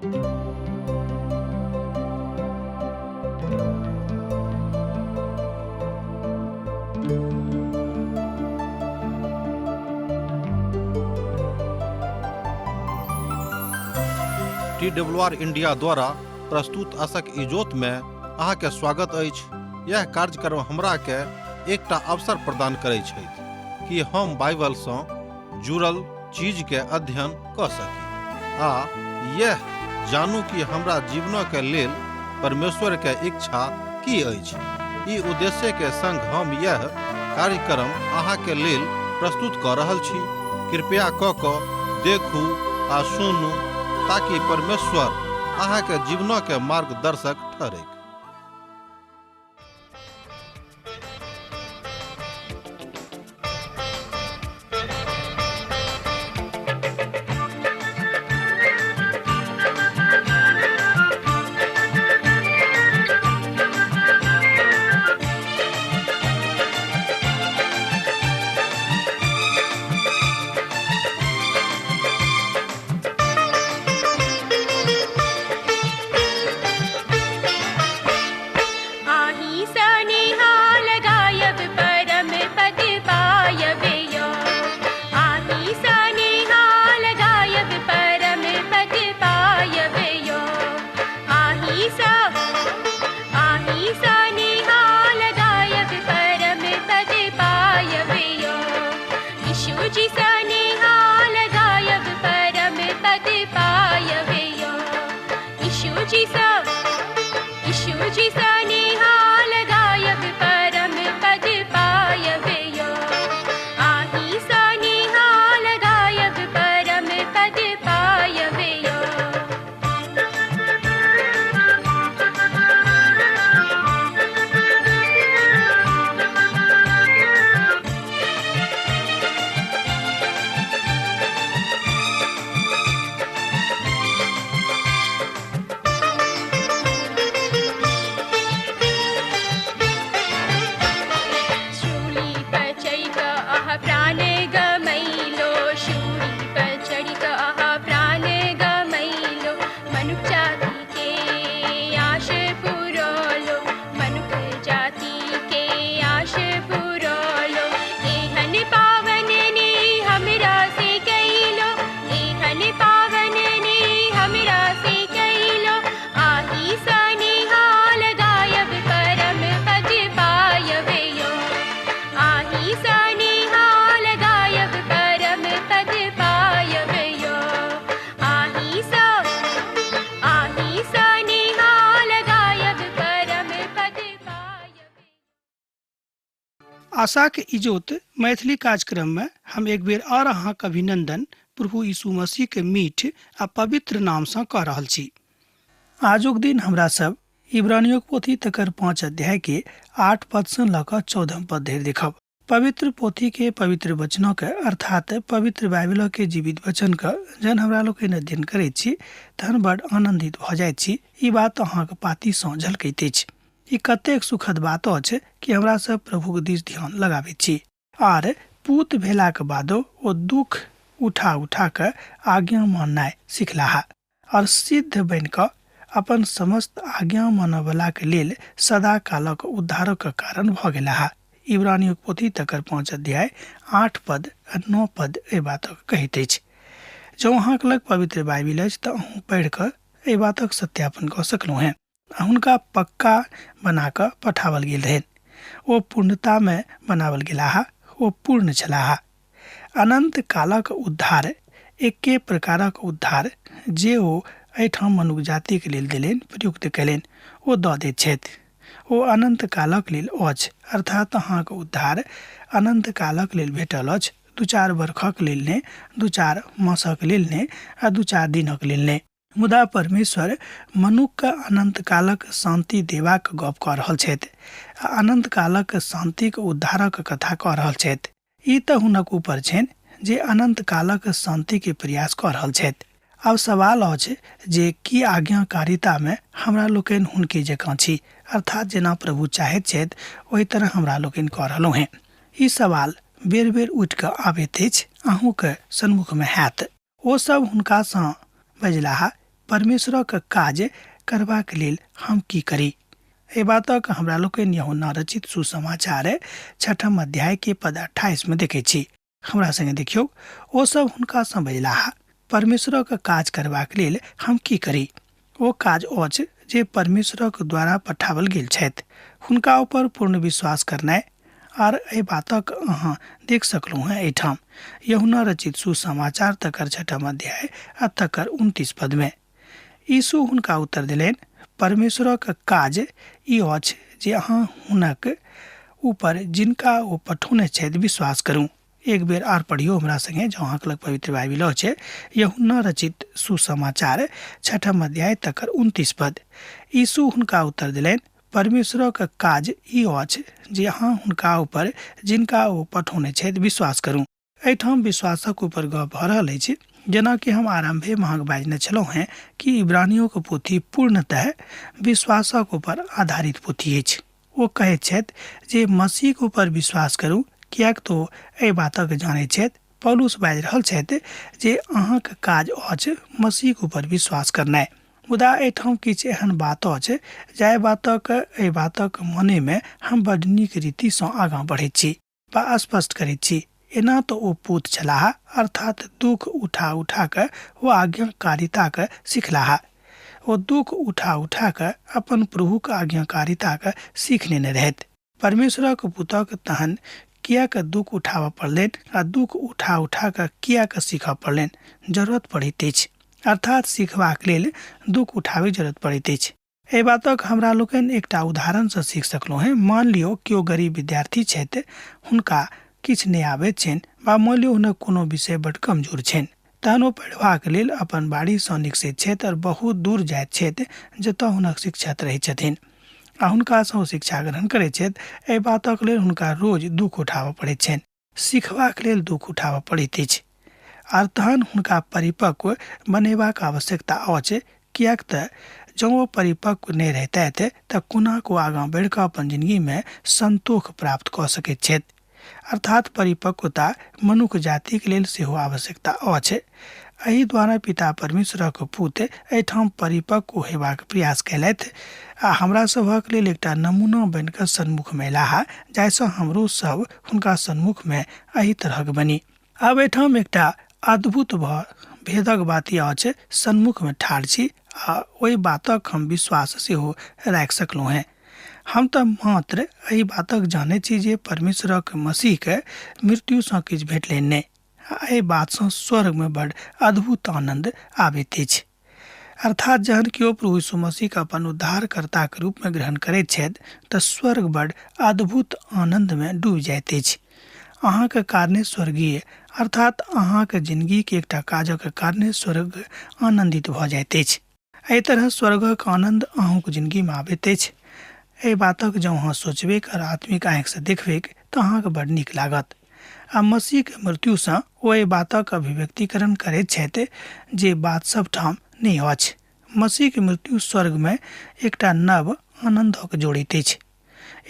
T W R India द्वारा प्रस्तुत असक इजोत में अहाँके स्वागत अछि। यह कार्यक्रम हमरा के एकटा अवसर प्रदान करै छथि कि हम बाइबल सँ जुड़ल चीज के अध्ययन क सकी आ यह जानू कि हमरा जीवन के लेल परमेश्वर के इच्छा की अछि। ई उद्देश्य के संग हम यह कार्यक्रम अहाँ के लेल प्रस्तुत क रहल छी। कृपया क क देखू आ सुनू ताकि परमेश्वर अहाँ के जीवन के मार्गदर्शक ठहरैक। आही सनिहाल गायब परम पद पायब यो। आही सनिहाल गायब परम पद पायब यो। आही सा आही सनिहाल गायब परम पद पायब यो। यीशु जी सनिहाल गायब परम पद पायब यो। यीशु जी सा यीशु जी सनिहाल गायब परम पद पायब यो। आही सनिहाल गायब परम पद पायब यो। शूली पर चढ़ि कऽ अहाँ प्राण गमैलो। शूली पर चढ़ि कऽ अहाँ प्राण गमैलो। मनुख जाति के आश पुरौलो। मनुख जाति के आश पुरौलो। एहन पावन ने हमरा से कैलो। एहन पावन ने हमरा से कैलो। आही सनिहाल गायब परम पद पायब यो। आही सनिहाल गायब परम पद पायब यो। आही सा आही सनिहाल गायब परम पद पायब। आशाक इजोत मैथिली कार्यक्रम में हम एक बेर और अहाँक अभिनंदन प्रभु यीशु मसीह के मीठ आ पवित्र नाम सँ कऽ रहल छी। आजुक दिन हमरा सब इब्रानियों पोथी तकर 5 अध्याय के 8 पद सँ लऽ कऽ 14 पद धरि देखब। पवित्र पोथी के पवित्र वचनों के अर्थात पवित्र बाइबल के जीवित वचन के जहन हमरा लोकनि अध्ययन करैत छी तहन बड आनंदित भऽ जाइत छी। ई बात अहाँक पाती सँ झलकैत अछि। ई कतेक सुखद बात अछि कि हमरा सब प्रभुक दिस ध्यान लगाबैत छी आर पूत भेलाक बादो ओ दुख उठा उठा कऽ आज्ञा माननाइ सिखलाह और सिद्ध बनि कऽ अपन समस्त आज्ञा मानयवलाक लेल सदा कालक उद्धारक कारण भऽ गेलाह। इब्रानियों पोथी तकर 5 अध्याय 8 पद आ 9 पद एहि बातक कहैत अछि। जँ अहाँक लग पवित्र बाइबिल अछि तऽ अहूँ पढ़ि कऽ एहि बातक सत्यापन कऽ सकलहुँ हेँ। आ हुनका पक्का बना कऽ पठाओल गेल रहनि। ओ पूर्णतामे बनाओल गेलाह, ओ पूर्ण छलाह। अनन्त कालक उद्धार एके प्रकारक उद्धार जे ओ एहिठाम मनुख जातिक लेल देलनि, प्रयुक्त कयलनि, ओ दऽ दैत छथि। ओ अनन्त कालक लेल अछि, अर्थात अहाँक उद्धार अनन्त कालक लेल भेटल अछि, 2-4 बरखक लेल नहि, 2-4 मासक लेल नहि आ 2-4 दिनक लेल नहि। मुदा परमेश्वर मनुखके अनन्त कालक शान्ति देबाक गप कऽ रहल छथि आ अनन्त कालक शान्तिक उद्धारक कथा कऽ रहल छथि। ई तऽ हुनक ऊपर छनि जे अनन्त कालक शान्तिके प्रयास कऽ रहल छथि। आब सवाल अछि जे की आज्ञाकारितामे हमरा लोकनि हुनके जकाँ छी, अर्थात जेना प्रभु चाहैत छथि ओहि तरह हमरा लोकनि कऽ रहलहुँ हेँ? ई सवाल बेर-बेर उठि कऽ आबैत अछि, अहूँके सन्मुखमे हैत। ओ सब हुनकासँ बजलाह, परमेश्वरक काज करबाक लेल हम की करी। एहि बातक हमरा लोकनि यहुन्ना रचित सुसमाचार छठम अध्याय के पद 28 में देखै छी। हमरा संगे देखियौ, ओ सब हुनका सँ बजलाह, परमेश्वरक काज करबाक लेल हम की करी? ओ काज अछि जे परमेश्वरक द्वारा पठाओल गेल छथि, हुनका ऊपर पूर्ण विश्वास करनाइ। आर एहि बातक अहाँ देख सकलहुँ हेँ एहिठाम यहुना रचित सुसमाचार तकर छठम अध्याय आ तकर 29 पद में। यीशु हुनका उत्तर देलनि, परमेश्वरक काज ई अछि जे अहाँ हुनक ऊपर जिनका ओ पठौने छथि विश्वास करू। एक बेर आर पढ़ियौ हमरा संगे, जँ अहाँके लग पवित्र बाइबिल अछि। यहुन्ना रचित सुसमाचार छठम अध्याय तकर 29 पद। यीशु हुनका उत्तर देलनि, परमेश्वरक काज ई अछि जे अहाँ हुनका ऊपर जिनका ओ पठौने छथि विश्वास करू। एहिठाम विश्वासक ऊपर गप भऽ रहल अछि। जेनाकि हम आरम्भे महग बाजने छलहुँ हेँ कि इब्रानियोके पोथी पूर्णतः विश्वासक ऊपर आधारित पोथी अछि। ओ कहैत छथि जे मसीहके ऊपर विश्वास करू, किएक तऽ ओ एहि बातक जानैत छथि। पौलुस बाजि रहल छथि जे अहाँके काज अछि मसीहके ऊपर विश्वास करनाइ। मुदा एहिठाम किछु एहन बात अछि जाहि बातक एहि बातक मनेमे हम बड्ड नीक रीतिसँ आगाँ बढ़ैत छी वा स्पष्ट करैत छी। एना तऽ ओ पूत छलाह, अर्थात दुख उठा उठा कऽ ओ आज्ञाकारिताके सिखलाह। ओ दुख उठा उठा कऽ अपन प्रभुक आज्ञाकारिताके सीख लेने रहथि। परमेश्वरक पुतक तहन किएक दुख उठाबऽ पड़लनि आ दुख उठा उठा कऽ किएक सीखऽ पड़लनि? जरूरत पड़ैत अछि, अर्थात सीखबाक लेल दुख उठाबैक जरूरत पड़ैत अछि। एहि बातक हमरा लोकनि एकटा उदाहरणसँ सीख सकलहुँ हेँ। मान लियौ केओ गरीब विद्यार्थी छथि, हुनका किछु नहि आबैत छनि वा मान लियौ हुनक कोनो विषय बड्ड कमजोर छनि। तहन ओ पढ़बाक लेल अपन बाड़ीसँ निकसैत छथि आओर बहुत दूर जाइत छथि जतऽ हुनक शिक्षक रहैत छथिन आ हुनकासँ ओ शिक्षा ग्रहण करैत छथि। एहि बातक लेल हुनका रोज दुख उठाबऽ पड़ैत छनि। सीखबाक लेल दुख उठाबऽ पड़ैत अछि आर तहन हुनका परिपक्व बनेबाक आवश्यकता अछि, किएक तऽ जँ ओ परिपक्व नहि रहितथि तऽ कोना कऽ ओ आगाँ बढ़ि कऽ अपन जिनगीमे संतोष प्राप्त कऽ सकैत छथि। अर्थात परिपक्वता मनुख जातिक लेल सेहो आवश्यकता अछि। एहि द्वारा पिता परमेश्वरक पुत एहिठाम परिपक्व होयबाक प्रयास कयलथि आ हमरा सभक लेल एकटा नमूना बनि कऽ सन्मुखमे अयलाह, जाहिसँ हमरो सभ हुनका सन्मुखमे एहि तरहक बनी। आब एहिठाम एकटा अद्भुत भऽ भेदक बात ई अछि, सन्मुखमे ठाढ़ छी आ ओहि बातक हम विश्वास सेहो राखि सकलहुँ हेँ। हम तऽ मात्र एहि बातक जानैत छी जे परमेश्वरक मसीहके मृत्युसँ किछु भेटलनि नहि, आ एहि बातसँ स्वर्गमे बड़ अद्भुत आनन्द आबैत अछि। अर्थात जहन केओ प्रभु यीशु मसीहके अपन उद्धारकर्ताके रूपमे ग्रहण करैत छथि तऽ स्वर्ग बड़ अद्भुत आनन्दमे डूबि जाइत अछि। अहाँके कारणे स्वर्गीय, अर्थात अहाँके जिनगीके एकटा काजक कारणे स्वर्ग आनन्दित भऽ जाइत अछि। एहि तरह स्वर्गक आनन्द अहूँके जिनगीमे आबैत अछि। एहि बातक जँ अहाँ सोचबैक आओर आत्मिक आँखिसँ देखबैक तऽ अहाँके बड़ नीक लागत। आ मसीहके मृत्युसँ ओ एहि बातक अभिव्यक्तिकरण करैत छथि जे बात सभठाम नहि अछि। मसीहके मृत्यु स्वर्गमे एकटा नव आनन्दक जोड़ैत अछि।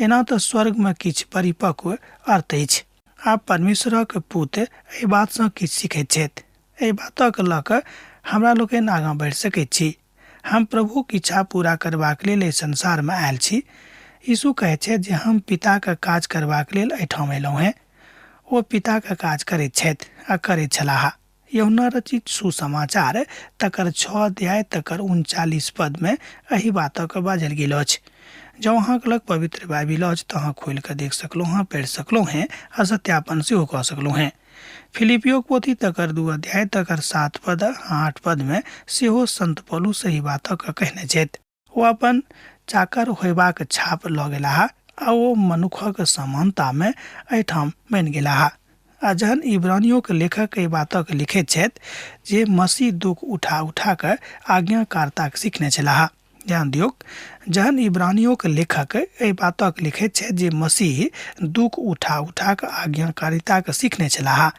एना तऽ स्वर्गमे किछु परिपक्व अर्थ अछि। आब परमेश्वरक पुत एहि बातसँ किछु सीखैत छथि। एहि बातक लऽ कऽ हमरा लोकनि आगाँ बढ़ि सकैत छी। हम प्रभुक इच्छा पूरा करबाक लेल एहि संसारमे आयल छी। यीशु कहैत छथि जे हम पिताक काज करबाक लेल एहिठाम अयलहुँ हेँ। ओ पिताक काज करैत छथि आ करैत छलाह। यूहन्ना रचित सुसमाचार तकर 6 अध्याय तकर 39 पदमे एहि बातक बाजल गेल अछि। जँ अहाँके लग पवित्र बाइबिल अछि तऽ अहाँ खोलि कऽ देख सकलहुँ हेँ, पढ़ि सकलहुँ हेँ आ सत्यापन सेहो कऽ सकलहुँ हेँ। फिलिपियोक पोथी तकर 2 अध्याय तकर 7 पद आ 8 पदमे सेहो संत पौलुस एहि बातक कहने छथि। ओ अपन चाकर होयबाक छाप लऽ गेलाह आ ओ मनुखक समानतामे एहिठाम बनि गेलाह। आ जहन इब्रानियोक लेखक एहि बातक लिखैत छथि जे मसीह दुख उठा उठा कऽ आज्ञाकारिताक सिखने छलाह। ध्यान दियौक, जहन इब्रानियोक लेखक एहि बातक लिखैत छथि जे मसीह दुख उठा उठा कऽ आज्ञाकारिताक सिखने छलाह।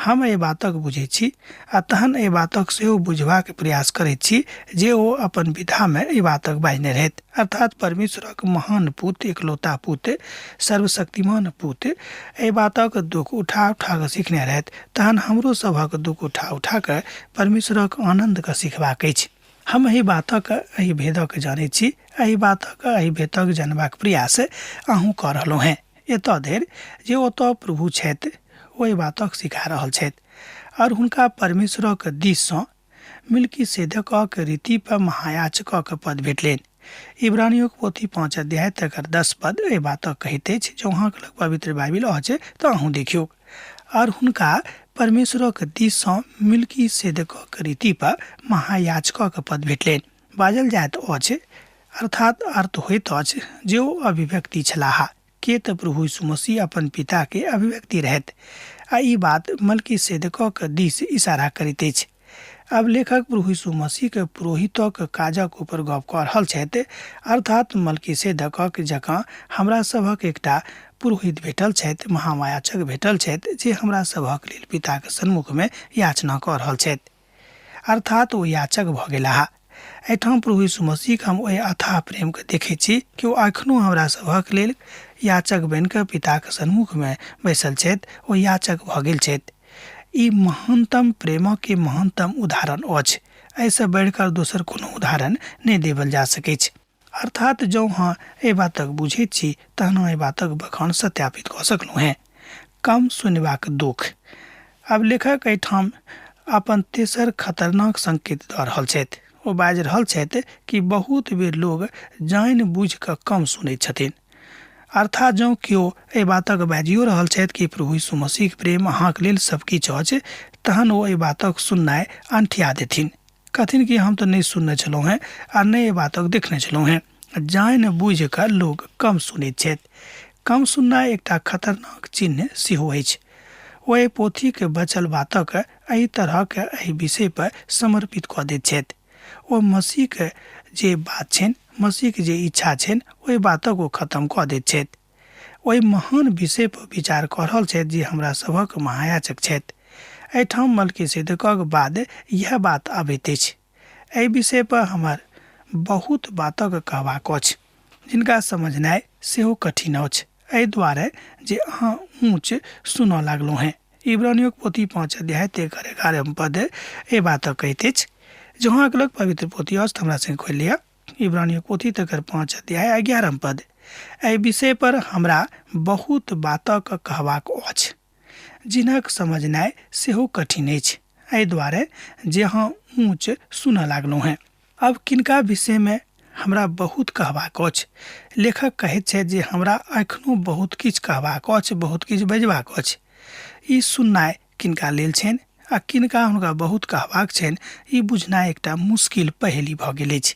हम एहि बातक बुझैत छी आ तहन एहि बातक सेहो बुझबाक प्रयास करैत छी जे ओ अपन विधामे एहि बातक बाजने रहथि। अर्थात परमेश्वरक महान पुत, एकलौता पुत, सर्वशक्तिमान पुत एहि बातक दुख उठा उठा कऽ सिखने रहथि, तहन हमरो सभक दुख उठा उठा कऽ परमेश्वरक आनन्दके सिखबाक अछि। हम एहि बातक एहि भेदक जनैत छी। एहि बातक एहि भेदक जनबाक प्रयास अहूँ कऽ रहलहुँ हेँ, एतऽ धरि जे ओतऽ प्रभु छथि, ओहि बातक सिखा रहल छथि आओर हुनका परमेश्वरक दिससँ मिल्कीसेदेकक रीति पर महायाजकक पद भेटलनि। इब्रानियोक पोथी 5 अध्याय तकर 10 पद एहि बातक कहैत अछि। जँ अहाँक लग पवित्र बाइबिल अछि तऽ अहूँ देखियौ। आओर हुनका परमेश्वरक दिससँ मिल्कीसेदेकक रीति पर महायाजकक पद भेटलनि बाजल जाइत अछि, अर्थात अर्थ होइत अछि जे ओ अभिव्यक्ति छलाह। के तऽ प्रभु यीशु मसीह अपन पिताके अभिव्यक्ति रहथि आ ई बात मल्कीसेदेकक दिस इशारा करैत अछि। आब लेखक प्रभु यीशु मसीहके पुरोहितक काजक ऊपर गप कऽ रहल छथि, अर्थात मल्कीसेदेकक जकाँ हमरा सभक एकटा पुरोहित भेटल छथि, महायाजक भेटल छथि, जे हमरा सभक लेल पिताक सन्मुखमे याचना कऽ रहल छथि। अर्थात ओ याचक भऽ गेलाह। एहिठाम प्रभु यीशु मसीहके हम ओहि अथाह प्रेमके देखै छी कि ओ एखनो हमरा सभक लेल याचक बनि कऽ पिताक सन्मुखमे बैसल छथि। ओ याचक भऽ गेल छथि। ई महानतम प्रेमके महानतम उदाहरण अछि। एहिसँ बढ़िकऽ दोसर कोनो उदाहरण नहि देवल जा सकैछ। अर्थात जँ अहाँ एहि बातक बुझैत छी तहन अहाँ एहि बातक बखान सत्यापित कऽ सकलहुँ हेँ। कम सुनबाक दुख। आब लेखक एहिठाम अपन तेसर खतरनाक संकेत दऽ रहल छथि। ओ बाजि रहल छथि कि बहुत बेर लोग जानि बुझि कऽ कम सुनैत छथिन। अर्थात जँ केओ एहि बातक बाजियो रहल छथि कि प्रभु यीशु मसीहक प्रेम अहाँक लेल सब किछु अछि, तहन ओ एहि बातक सुननाइ अनठिया देथिन। कहथिन कि हम तऽ नहि सुनने छलहुँ हेँ आ नहि एहि बातक देखने छलहुँ हेँ। जानि बुझि कऽ लोक कम सुनैत छथि। कम सुननाइ एकटा खतरनाक चिन्ह सेहो अछि। ओ एहि पोथीक बचल बातक एहि तरहक एहि विषय पर समर्पित कऽ दैत छथि। ओ मसीहक जे बात छनि, मसीहक जे इच्छा छनि, ओहि बातक ओ खतम कऽ दैत छथि। ओहि महान विषय पर विचार कऽ रहल छथि जे हमरा सभक महायाजक छथि। एहिठाम मल्कीसेदेकक बाद इएह बात अबैत अछि। एहि विषय पर हमर बहुत बातक कहबाक अछि, जिनका समझनाइ सेहो कठिन अछि, एहि दुआरे जे अहाँ ऊँच सुनऽ लागलहुँ हेँ। इब्रानियोक पोथी 5 अध्याय तेकर 11 पद एहि बातक कहैत अछि। जँ अहाँके लग पवित्र पोथी अछि तऽ हमरा संगे खोलि लिअ। इब्रानियोक पोथी तकर 5 अध्याय 11 पद। एहि विषय पर हमरा बहुत बातक कहबाक अछि, जिनक समझनाइ सेहो कठिन अछि, एहि दुआरे जे अहाँ ऊँच सुनऽ लागलहुँ हेँ। आब किनका विषयमे हमरा बहुत कहबाक अछि? लेखक कहैत छथि जे हमरा एखनो बहुत किछु कहबाक अछि, बहुत किछु बजबाक अछि। ई सुननाइ किनका लेल छनि आ किनका हुनका बहुत कहबाक छनि, ई बुझनाइ एकटा मुश्किल पहेली भऽ गेल अछि।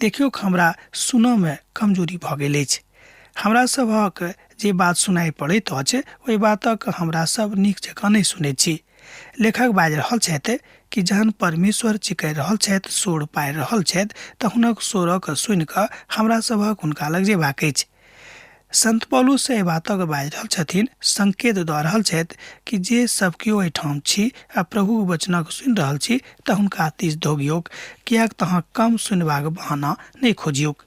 देखियौक, हमरा सुनऽमे कमजोरी भऽ गेल अछि। हमरा सभक जे बात सुनाइ पड़ैत अछि, ओहि बातक हमरा सभ नीक जकाँ नहि सुनैत छी। लेखक बाजि रहल छथि कि जहन परमेश्वर चिकरि रहल छथि, शोर पारि रहल छथि, तऽ हुनक शोरक सुनि कऽ हमरा सभक हुनका लग जेबाक अछि। संत पौलुस एहि बातक बाजि रहल छथिन, संकेत दऽ रहल छथि कि जे सब केओ एहिठाम छी आ प्रभुक वचनक सुनि रहल छी तऽ हुनका दिस दौगियौक, किएक तऽ अहाँ कम सुनबाक बहाना नहि खोजियौक।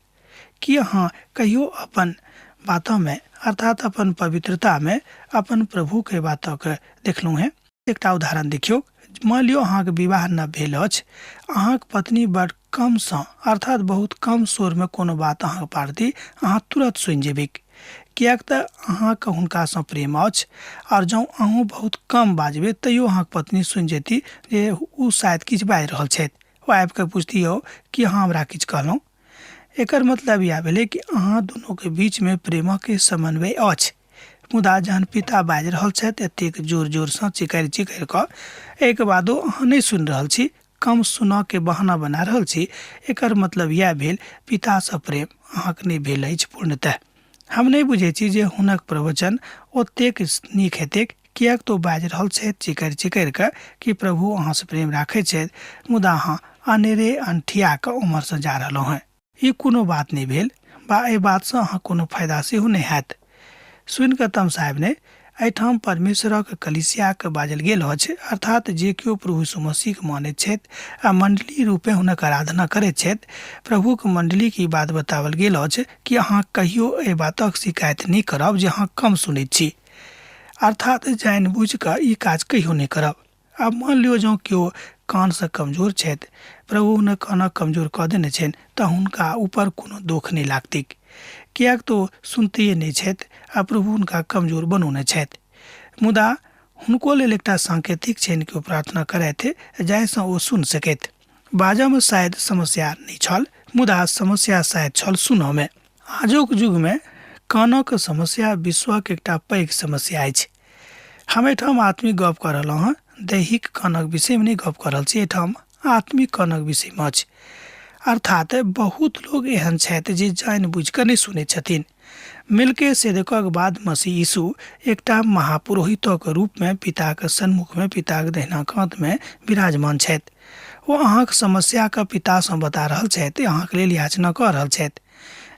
की अहाँ कहियो अपन बातमे, अर्थात अपन पवित्रतामे, अपन प्रभुके बातक देखलहुँ हेँ? एकटा उदाहरण देखियौ। मानि लियौ अहाँके विवाह नव भेल अछि। अहाँक पत्नी बड़ कमसँ, अर्थात बहुत कम स्वरमे कोनो बात अहाँके पारती, अहाँ तुरत सुनि जेबैक, किएक तऽ अहाँके हुनकासँ प्रेम अछि। आओर जँ अहूँ बहुत कम बाजबै तैयो अहाँके पत्नी सुनि जेती जे ओ शायद किछु बाजि रहल छथि। ओ आबि कऽ पुछती, यौ, की अहाँ हमरा किछु कहलहुँ? एकर मतलब इएह भेलै कि अहाँ दुनूके बीचमे प्रेमक समन्वय अछि। मुदा जहन पिता बाजि रहल छथि एतेक जोर जोरसँ चिकरि चिकरि कऽ, एहिके बादो अहाँ नहि सुनि रहल छी, कम सुनऽके बहाना बना रहल छी, एकर मतलब इएह भेल पितासँ प्रेम अहाँके नहि भेल अछि पूर्णतः। हम नहि बुझै छी जे हुनक प्रवचन ओतेक नीक हेतैक, किएक तऽ ओ बाजि रहल छथि चिकरि चिकरि कऽ कि प्रभु अहाँसँ प्रेम राखैत छथि, मुदा अहाँ अनेरे अनठिया कऽ ओम्हरसँ जा रहलहुँ हेँ। ई कोनो बात नहि भेल बा एहि बातसँ अहाँ कोनो फायदा सेहो नहि हैत। सुनि कऽ तमसायब नहि। एहिठाम परमेश्वरक कलीसियाक बाजल गेल अछि, अर्थात जे केओ प्रभु यीशु मसीहके मानैत छथि आ मण्डली रूपेँ हुनक आराधना करैत छथि, प्रभुक मण्डलीक ई बात बताओल गेल अछि कि अहाँ कहियो एहि बातक शिकायत नहि करब जे अहाँ कम सुनैत छी। अर्थात जानि बुझि कऽ ई काज कहियो नहि करब। आब मानि लियौ जँ केओ कानसँ कमजोर छथि, प्रभु हुनक कानक कमजोर कऽ देने छनि तऽ हुनका ऊपर कोनो दोख नहि लागतैक, किएक तऽ ओ सुनतिए नहि छथि आ प्रभु हुनका कमजोर बनौने छथि। मुदा हुनको लेल एकटा सांकेतिक छनि कि ओ प्रार्थना करथि जाहिसँ ओ सुनि सकथि। बाजऽमे शायद समस्या नहि छल, मुदा समस्या शायद छल सुनऽमे। आजुक युगमे कानक समस्या विश्वक एकटा पैघ समस्या अछि। हम एहिठाम आत्मिक गप कऽ रहलहुँ हँ, दैहिक कानक विषयमे नहि गप कऽ रहल छी, एहिठाम आत्मिक कानक विषयमे अछि। अर्थात बहुत लोग एहन छथि जे जानि बुझि कऽ नहि सुनैत छथिन। मिलके सेदकक बाद मसीह यीशु एकटा महापुरोहितक रूपमे पिताक सन्मुखमे पिताक दहिना कातमे विराजमान छथि। ओ अहाँक समस्याक पितासँ बता रहल छथि, अहाँक लेल याचना कऽ रहल छथि।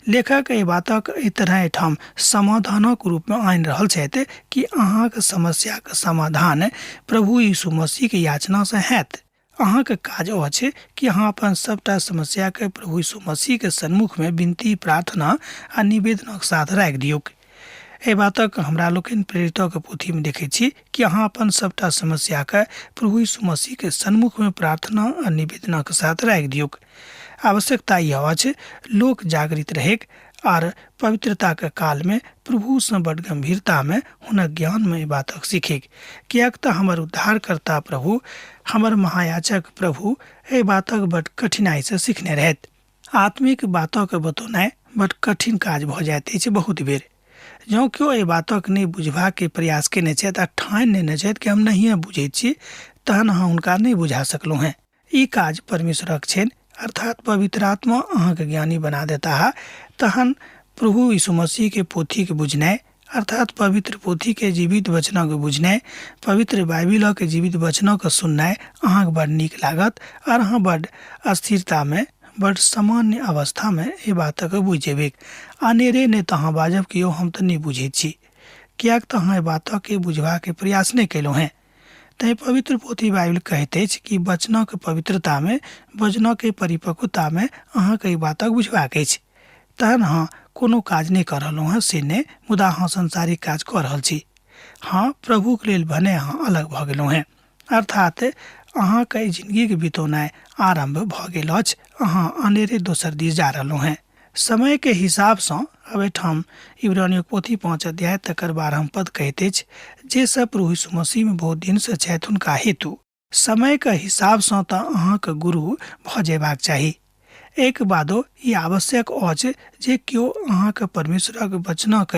लेखक एहि बातक एहि तरह एहिठाम समाधानक रूपमे आनि रहल छथि कि अहाँक समस्याक समाधान प्रभु यीशु मसीहके याचनासँ हैत। अहाँके काज अछि कि अहाँ अपन सभटा समस्याके प्रभु यीशु मसीहके सन्मुखमे विनती, प्रार्थना आ निवेदनक साथ राखि दियौक। एहि बातक हमरा लोकनि प्रेरितक पोथीमे देखैत छी कि अहाँ अपन सभटा समस्याके प्रभु यीशु मसीहके सन्मुखमे प्रार्थना आ निवेदनक साथ राखि दियौक। आवश्यकता यह अछि लोक जागृत रहेक आर पवित्रताके कालमे प्रभुसँ बड गम्भीरतामे हुनक ज्ञानमे एहि बातक सीखैक, किएक तऽ हमर उद्धारकर्ता प्रभु, हमर महायाचक प्रभु एहि बातक बड कठिनाइसँ सिखने रहथि। आत्मिक बातक बतौनाइ बड कठिन काज भऽ जाइत अछि बहुत बेर। जँ केओ एहि बातक नहि बुझबाके प्रयास केने छथि आ ठानि नेने छथि कि हम नहिए बुझैत छी, तहन अहाँ हुनका नहि बुझा सकलहुँ हेँ। ई काज परमेश्वरक छनि, अर्थात पवित्र आत्मा अहाँके ज्ञानी बना देताह। तहन प्रभु यीशु मसीहके पोथीके बुझनाइ, अर्थात पवित्र पोथीके जीवित वचनके बुझनाइ, पवित्र बाइबिलके जीवित वचनके सुननाइ अहाँके बड़ नीक लागत आर अहाँ बड़ अस्थिरतामे, बड़ सामान्य अवस्थामे एहि बातके बुझि जेबैक। अनेरे नहि तऽ अहाँ बाजब कि यौ हम तऽ नहि बुझैत छी, किएक तऽ अहाँ एहि बातके बुझबाके प्रयास नहि कयलहुँ हेँ। तैँ पवित्र पोथी बाइबिल कहैत अछि कि वचनक पवित्रतामे, वचनक परिपक्वतामे अहाँके एहि बातक बुझबाक अछि। तहन अहाँ कोनो काज नहि कऽ रहलहुँ हेँ से नहि, मुदा अहाँ सांसारिक काज कऽ रहल छी। हँ, प्रभुक लेल भने अहाँ अलग भऽ गेलहुँ हेँ, अर्थात अहाँके एहि जिनगीके बितौनाइ आरम्भ भऽ गेल अछि, अहाँ अनेरे दोसर दिस जा रहलहुँ हेँ। समयके हिसाबसँ अब एहिठाम इब्रानियों पोथी 5 अध्याय तकर 12 पद कहैत अछि, जे सब प्रभु यीशु मसीहमे बहुत दिनसँ छथि हुनका हेतु समयके हिसाबसँ तऽ अहाँके गुरु भऽ जयबाक चाही। एक बादो ई आवश्यक अछि जे केओ अहाँके परमेश्वरक वचनक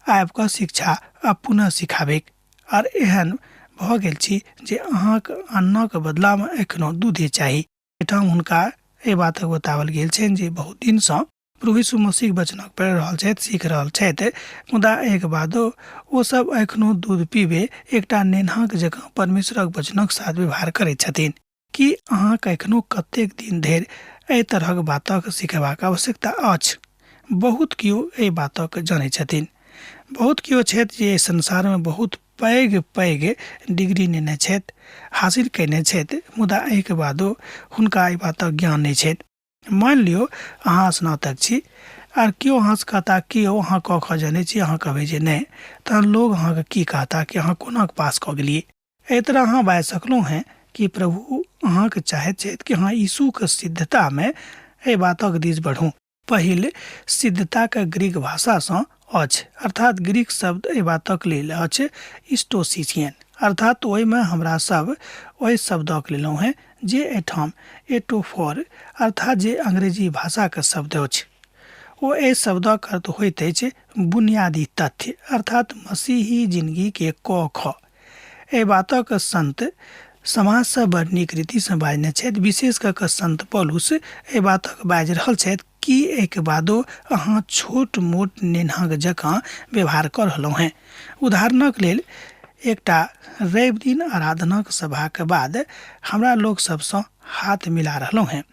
आबि कऽ शिक्षा आ पुनः सिखाबैक। आर एहन भऽ गेल छी जे अहाँक अन्नक बदलामे एखनो दूधे चाही। एहिठाम हुनका एहि बातक बताओल गेल छनि जे बहुत दिनसँ प्रभु यीशु मसीहक वचनक पढ़ि रहल छथि, सीख रहल छथि, मुदा एहिके बादो ओ सब एखनो दूध पीबे एकटा नेन्हाक जकाँ परमेश्वरक वचनक साथ व्यवहार करैत छथिन। की अहाँके एखनो कतेक दिन धरि एहि तरहक बातक सिखेबाक आवश्यकता अछि? बहुत केओ एहि बातक जनैत छथिन। बहुत केओ छथि जे एहि संसारमे बहुत पैघ पैघ डिग्री नेने छथि, हासिल कयने छथि, मुदा एहिके बादो हुनका एहि बातक ज्ञान नहि छनि। मानि लियौ अहाँ स्नातक छी आर केओ अहाँसँ कहता कि यौ अहाँ क ख जनै छी, अहाँ कहबै जे नहि, तहन लोग अहाँके की कहता कि अहाँ कोना कऽ पास कऽ गेलियै? एहि तरह अहाँ बाजि सकलहुँ हेँ कि प्रभु अहाँके चाहैत छथि कि अहाँ यीशुके सिद्धतामे एहि बातक दिस बढ़ू। पहिल सिद्धताके ग्रीक भाषासँ अछि, अर्थात ग्रीक शब्द एहि बातक लेल अछि स्टोसिसियन, अर्थात ओहिमे हमरा सब ओहि शब्दक लेलहुँ हेँ जे एहिठाम एटोफोर, अर्थात जे अंग्रेजी भाषाके शब्द अछि। ओ एहि शब्दक अर्थ होइत अछि बुनियादी तथ्य, अर्थात मसीही जिनगीके क ख। एहि बातक संत समाजसँ बड़ नीक रीतिसँ बाजने छथि, विशेष कऽ कऽ संत पौलुस एहि बातक बाजि रहल छथि कि एहिके बादो अहाँ छोट मोट नेन्हाक जकाँ व्यवहार कऽ रहलहुँ हेँ। उदाहरणक लेल एकटा रवि दिन आराधनाक सभाक बाद हमरा लोक सभसँ हाथ मिला रहलहुँ हेँ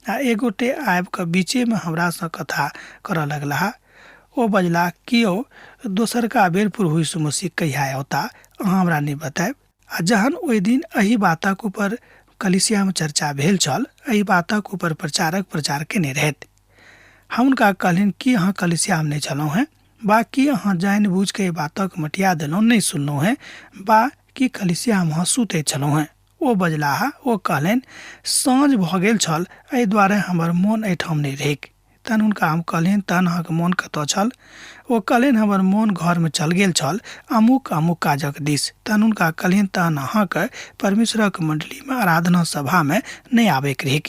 आ एक गोटे आबि कऽ बीचेमे हमरासँ कथा करऽ लगलाह। ओ बजलाह, कि यौ दोसरका बेर प्रभु यीशु मसीह कहिया औता अहाँ हमरा नहि बतायब? आ जहन ओहि दिन एहि बातक ऊपर कलिसियामे चर्चा भेल छल, एहि बातक ऊपर प्रचारक प्रचार केने रहथि। हम हुनका कहलियनि, की अहाँ कलिसियामे नहि छलहुँ हेँ? बा की अहाँ जानि बुझि कऽ एहि बातक मटिया देलहुँ, नहि सुनलहुँ हेँ? बा की कलिसियामे अहाँ सुतैत छलहुँ हेँ? ओ बजलाह, ओ कहलनि, साँझ भऽ गेल छल, एहि दुआरे हमर मोन एहिठाम नहि रहैक। तहन हुनका हम कहलियनि, तहन अहाँके मोन कतऽ छल? ओ कहलनि, हमर मोन घरमे चल गेल छल अमुक अमुक काजक दिस। तहन हुनका कहलियनि, तहन अहाँके परमेश्वरक मण्डलीमे आराधना सभामे नहि आबैके रहैक,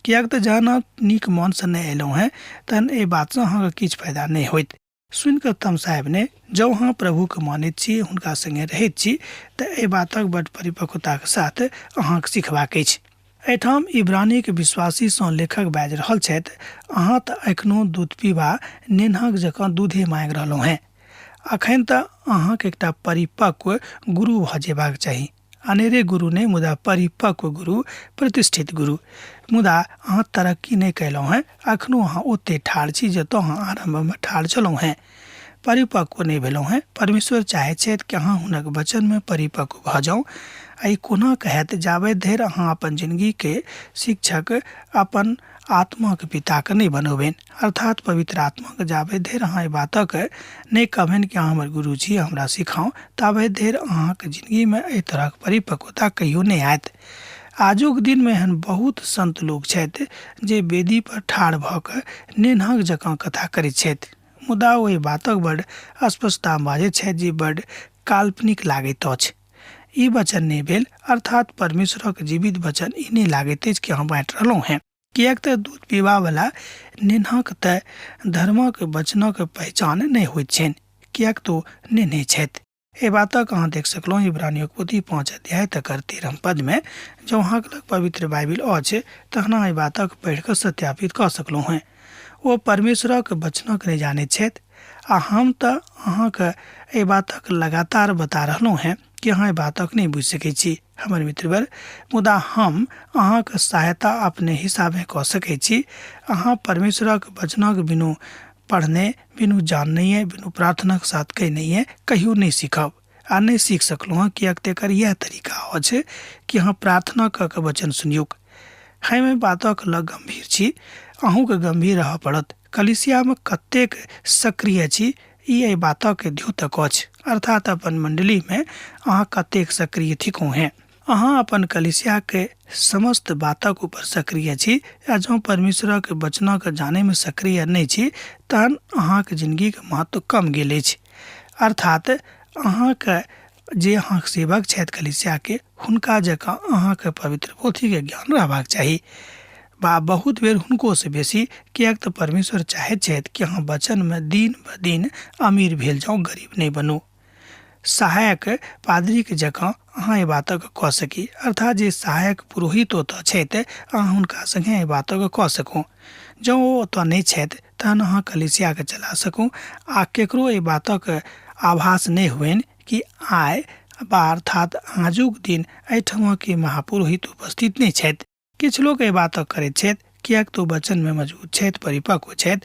किएक तऽ जहन अहाँ नीक मोनसँ नहि अयलहुँ हेँ तहन एहि बातसँ अहाँके किछु फायदा नहि होयत। सुनि कऽ तमसायब नहि। जँ अहाँ प्रभुके मानैत छी, हुनका सङ्गे रहैत छी, तऽ एहि बातक बड्ड परिपक्वताक साथ अहाँके सिखबाक अछि। एहिठाम इब्रानीक विश्वासीसँ लेखक बाजि रहल छथि, अहाँ तऽ एखनो दूध पीबा नेन्हक जकाँ दूधे माँगि रहलहुँ हेँ। अखन तऽ अहाँके एकटा परिपक्व गुरु भऽ जेबाक चाही। अनेरे गुरु नहि, मुदा परिपक्व गुरु, प्रतिष्ठित गुरु। मुदा अहाँ तरक्की नहि कयलहुँ हेँ, अखनो अहाँ ओते ठाढ़ छी जतऽ अहाँ आरम्भमे ठाढ़ छलहुँ हेँ। परिपक्व नहि भेलहुँ हेँ। परमेश्वर चाहैत छथि कि अहाँ हुनक वचनमे परिपक्व भऽ जाउ। आ ई कोना कऽ हैत जाबे धरि अहाँ अपन जिनगीके शिक्षक अपन आत्माक पिताके नहि बनौबनि, अर्थात पवित्र आत्माके जाबे धरि अहाँ एहि बातक नहि कहबनि कि अहाँ हमर गुरु छी, हमरा सिखाउ, ताबे धरि अहाँके जिनगीमे एहि तरहक परिपक्वता कहियो नहि आयत। आजुक दिनमे एहन बहुत संत लोक छथि जे वेदी पर ठाढ़ भऽ कऽ नेन्हक जकाँ कथा करैत छथि, मुदा ओ एहि बातक बड्ड स्पष्टतामे बाजैत छथि जे बड्ड काल्पनिक लागैत अछि। ई वचन नहि भेल, अर्थात परमेश्वरक जीवित वचन ई नहि लागैत अछि कि अहाँ बाँटि रहलहुँ हेँ, किएक तऽ दूध पीबावला नेन्हक तऽ धर्मक वचनक पहचान नहि होइत छनि, किएक तऽ ओ नेन्हे छथि। एहि बातक अहाँ देख सकलहुँ इब्रानियोक पोथी 5 अध्याय तकर 13 पदमे। जँ अहाँके लग पवित्र बाइबिल अछि तहन अहाँ एहि बातक पढ़ि कऽ सत्यापित कऽ सकलहुँ हेँ। ओ परमेश्वरक वचनक नहि जानैत छथि, आ हम तऽ अहाँके एहि बातक लगातार बता रहलहुँ हेँ कि अहाँ एहि बातक नहि बुझि सकै छी हमर मित्रवर, मुदा हम अहाँके सहायता अपने हिसाबे कऽ सकै छी। अहाँ परमेश्वरक वचनक बिनु पढ़ने, बिनु जाननैये, बिनु प्रार्थनाक साथ कयनैये कहियो नहि सीखब आ नहि सीख सकलहुँ हँ, किएक तऽ एकर इएह तरीका अछि कि अहाँ प्रार्थना कऽ कऽ वचन सुनियौक। हम एहि बातक लग गम्भीर छी, अहूँके गम्भीर रहऽ पड़त। कलीसियामे कतेक सक्रिय छी ई एहि बातक द्योतक अछि, अर्थात अपन मण्डलीमे अहाँ कतेक सक्रिय थिकहुँ हेँ। अहाँ अपन कलीसियाके समस्त बातक ऊपर सक्रिय छी, आ जँ परमेश्वरक वचनक जानैमे सक्रिय नहि छी तहन अहाँक जिनगीक महत्व कम गेल अछि। अर्थात अहाँके जे अहाँक सेवक छथि कलीसियाके, हुनका जकाँ अहाँके पवित्र पोथीके ज्ञान रहबाक चाही, बा बहुत बेर हुनकोसँ बेसी, किएक तऽ परमेश्वर चाहैत छथि कि अहाँ वचनमे दिन ब दिन अमीर भेल जाउ, गरीब नहि बनू। सहायक पादरीके जकाँ अहाँ एहि बातक कऽ सकी, अर्थात जे सहायक पुरोहित ओतऽ छथि अहाँ हुनका सङ्गे एहि बातक कऽ सकू। जँ ओ ओतऽ नहि छथि तहन अहाँ कलीसियाके चला सकू आ केकरो एहि बातक आभास नहि होइन कि आइ बा अर्थात आजुक दिन एहिठामके महापुरोहित उपस्थित नहि छथि। किछु लोक एहि बातक करैत छथि, किएक तऽ ओ वचनमे मजबूत छथि, परिपक्व छथि।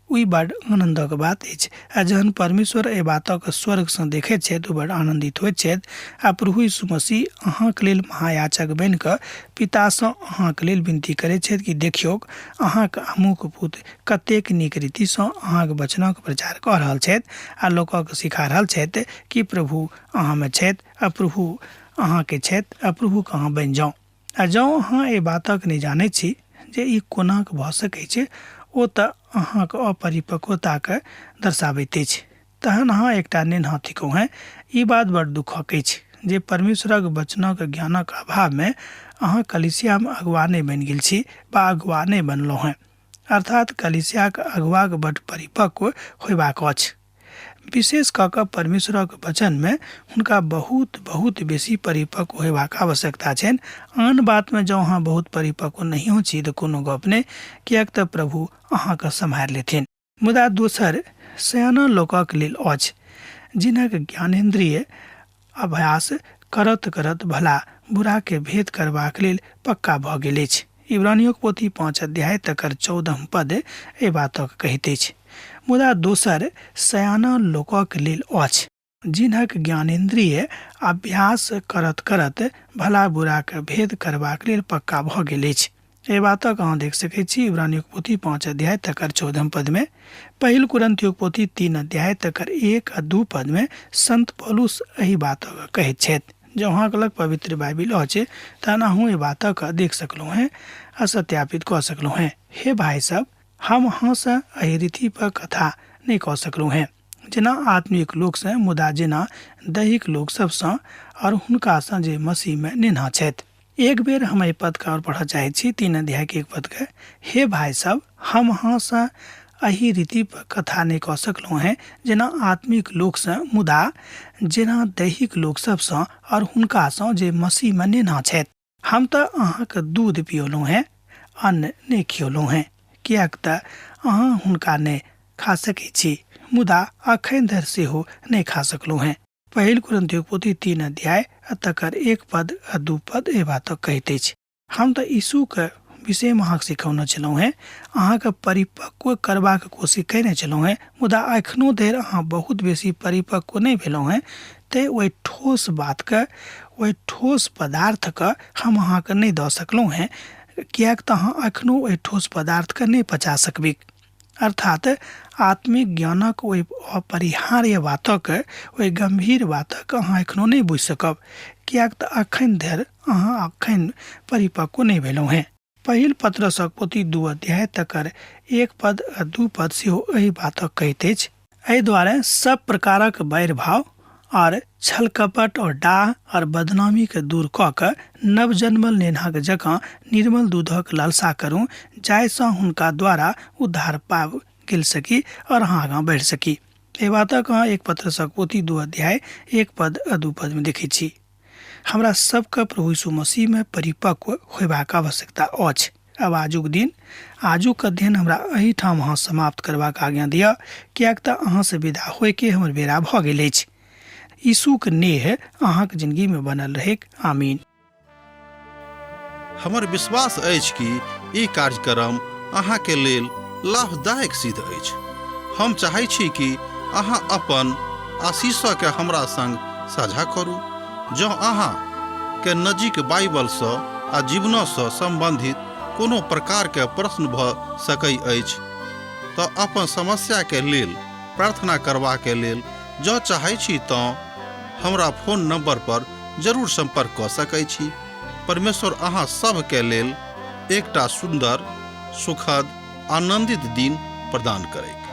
ई बड्ड आनन्दक बात अछि, आ जहन परमेश्वर एहि बातक स्वर्गसँ देखैत छथि ओ बड्ड आनन्दित होइत छथि, आ प्रभु यीशु मसीह अहाँक लेल महायाचक बनि कऽ पितासँ अहाँक लेल विनती करैत छथि कि देखियौक, अहाँक अमुक पुत कतेक नीक रीतिसँ अहाँक वचनक प्रचार कऽ रहल छथि आ लोकक सिखा रहल छथि कि प्रभु अहाँमे छथि आ प्रभु अहाँके छथि आ प्रभुक अहाँ बनि जाउ। आ जँ अहाँ एहि बातक नहि जानैत छी जे ई कोनाक भऽ सकैत छै, ओ तऽ अहाँक अपरिपक्वताकेँ दर्शाबैत अछि। तहन अहाँ एकटा नेन्हा थिकहुँ हेँ। ई बात बड़ दुःखक अछि जे परमेश्वरक वचनक ज्ञानक अभावमे अहाँ कलीसियामे अगुआ नहि बनि गेल छी वा अगुआ नहि बनलहुँ हेँ। अर्थात् कलीसियाक अगुआक बड्ड परिपक्व होयबाक अछि। विशेष कऽ कऽ परमेश्वरक वचनमे हुनका बहुत बहुत बेसी परिपक्व होयबाक आवश्यकता छनि। आन बातमे जँ अहाँ बहुत परिपक्व नहियो छी तऽ कोनो गप नहि, किएक तऽ प्रभु अहाँके सम्हारि लेथिन। मुदा दोसर सयाना लोकक लेल अछि जिनक ज्ञानेन्द्रिय अभ्यास करत करत भला बुराके भेद करबाक लेल पक्का भऽ गेल अछि। इब्रानियोक पोथी 5 अध्याय तकर 14 पद एहि बातक कहैत अछि। मुदा दोसर सयाना लोकक लेल अछि जिनक ज्ञानेन्द्रिय अभ्यास करत करत भला बुराके भेद करबाक लेल पक्का भऽ गेल अछि। एहि बातक अहाँ देख सकैत छी इब्रानियोक पोथी 5 अध्याय तकर 14 पदमे। पहिल कुरन्थियोक पोथी 3 अध्याय तकर 1 आ 2 पदमे संत पौलुस एहि बातक कहैत छथि। जँ अहाँके लग पवित्र बाइबिल अछि तहन अहूँ एहि बातक देख सकलहुँ हेँ आ सत्यापित कऽ सकलहुँ हेँ। हे भाय सब, हम अहाँसँ एहि रीति पर कथा नहि कऽ सकलहुँ हेँ जेना आत्मिक लोकसँ, मुदा जेना दैहिक लोक सभसँ और हुनकासँ जे मसीहमे नेन्हा छथि। एक बेर हम एहि पदके आओर पढ़ऽ चाहैत छी, 3 अध्यायके 1 पदके। हे भाय सब, हम अहाँसँ एहि रीति पर कथा नहि कऽ सकलहुँ हेँ जेना आत्मिक लोकसँ, मुदा जेना दैहिक लोक सभसँ और हुनकासँ जे मसीहमे नेन्हा छथि। हम तऽ अहाँके दूध पियौलहुँ हेँ, अन्न नहि खियौलहुँ हेँ, किएक तऽ अहाँ हुनका नहि खा सकैत छी, मुदा अखन धरि सेहो नहि खा सकलहुँ हेँ। पहिल कुरिन्थियोक पोथी 3 अध्याय आ तकर 1 पद आ 2 पद एहि बातक कहैत अछि। हम तऽ यीशुके विषयमे अहाँके सिखौने छलहुँ हेँ, अहाँके परिपक्व करबाक कोशिश कयने छलहुँ हेँ, मुदा एखनो धरि अहाँ बहुत बेसी परिपक्व नहि भेलहुँ हेँ, तेँ ओहि ठोस बातके, ओहि ठोस पदार्थके हम अहाँके नहि दऽ सकलहुँ हेँ, किएक तऽ अहाँ एखनो ओहि ठोस पदार्थके नहि पचा सकबैक। अर्थात आत्मिक ज्ञानक ओहि अपरिहार्य बातक, ओहि गम्भीर बातक अहाँ एखनो नहि बुझि सकब, किएक तऽ अखन धरि अहाँ अखन परिपक्व नहि भेलहुँ हेँ। पहिल पत्रसक पोथी 2 अध्याय तकर 1 पद आ 2 पद सेहो एहि बातक कहैत अछि। एहि दुआरे सब प्रकारक बैरभाव और छल कपट और डाह और बदनामी के दूर कऽ कऽ नवजन्मल नेन्हाक जकाँ निर्मल दूधक लालसा करू, जाहिसँ हुनका द्वारा उद्धार पाबि गेल सकी और अहाँ आगाँ बढ़ि सकी। एहि बातक अहाँ 1 पत्रसक पोथी 2 अध्याय 1 पद आ 2 पदमे देखैत छी। हमरा सबके प्रभु यीशु मसीह में परिपक्व होयबाक आवश्यकता अछि। अब आजुक दिन, आजुक अध्ययन हमरा एहिठाम अहाँ समाप्त करबाक आज्ञा दिअ, किएक तऽ अहाँसँ विदा होइके हमर बेरा भऽ गेल अछि। यीशुक नेह अहाँक जिंदगी में बनल रहैक। आमीन। हमर विश्वास अछि कि ई कार्यक्रम अहाँके लेल लाभदायक सिद्ध अछि। हम चाहै छी कि अहाँ अपन आशीषके हमरा संग साझा करू। जँ अहाँ के नजीक बाइबलसँ आ जीवनसँ सम्बन्धित कोनो प्रकारके प्रश्न भऽ सकै अछि तऽ अपन समस्याके लेल प्रार्थना करबाके लेल जँ चाहै छी तँ हमरा फोन नंबर पर जरूर संपर्क कऽ सकै छी। परमेश्वर अहाँ सभके लेल एकटा सुन्दर, सुखद, आनंदित दिन प्रदान करैक।